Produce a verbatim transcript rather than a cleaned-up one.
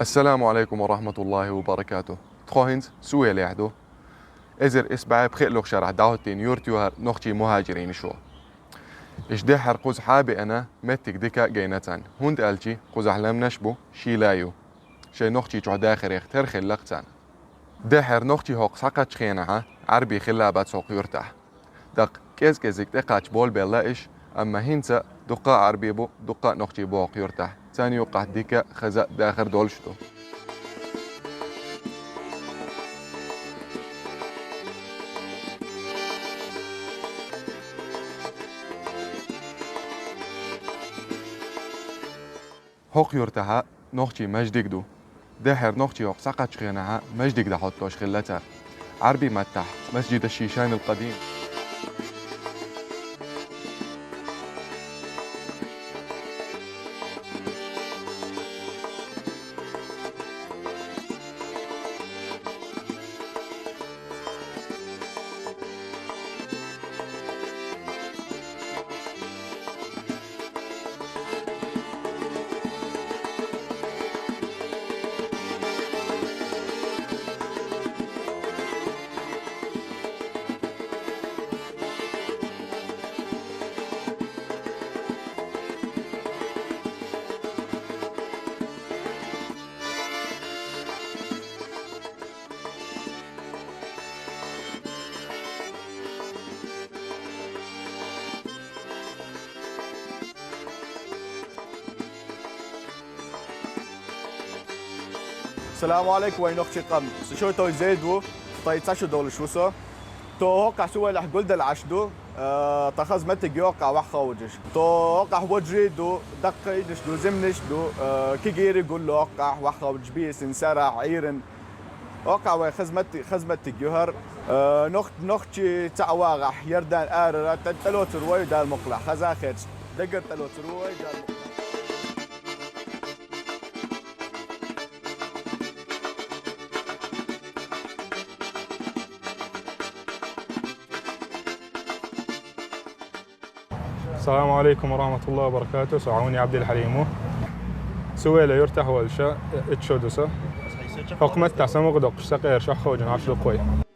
السلام عليكم ورحمة الله وبركاته. Тхо хӀинца Сувелехь ду. Эзар исс бӀаь пхиъ луш шарахь дӀахӀоттийна юрт ю хӀара нохчий мухӀажирийн шо. Иш дехьара кхуза хьа а беана, меттиг дика а гайна царна, хӀунда аьлча кхузахь лаьмнаш бу, шийла ю. Шайн нохчий чохь дахарех тера хилла-кх царна. Дехьара нохчий хӀокху схьакхаччу хенахь Ӏарбий хилла бац хӀокху юртахь. ТӀаккха кӀез-кӀезиг тӀекхача болабелла иш, амма хӀинца дуккха а Ӏарбий бу, дуккха а нохчий бу хӀокху юртахь. Царна юккъахь дика, хаза а дахар долуш ду. ХӀокху юртахь нохчий маьждиг ду. Дехьара нохчий хӀокху схьакхаччу хенахь маьждиг дӀахӀоттош хилла цара. Ӏарбий маттахь: مسجد الشيشان القديم. السلام عليكم، وين أختي قم؟ شو توي زيد وو؟ طيب، شو دولش وسو؟ تو هوقع سوى لح قلد العش دو، آه، تخز متق يوقع وح خوجش. تو هوقع وجري دو، دقينش دو، زمنش دو، آه، كيجيري قول له وقع وح خوج بيس انسرح عيرن. وقع وي خزمتي، خزمتي جوهر. آه، نخت، نختي تعواغح، يردان آررا، تلوت روي دار مقلع، خزاخيت. دقر تلوت روي دار مقلع. السلام عليكم ورحمة الله وبركاته. سعوني عبد الحليم. سويلة يرتاح والشا اتشودسا. حكمت تحسن مغدق سقير شخوجن عشر قوي.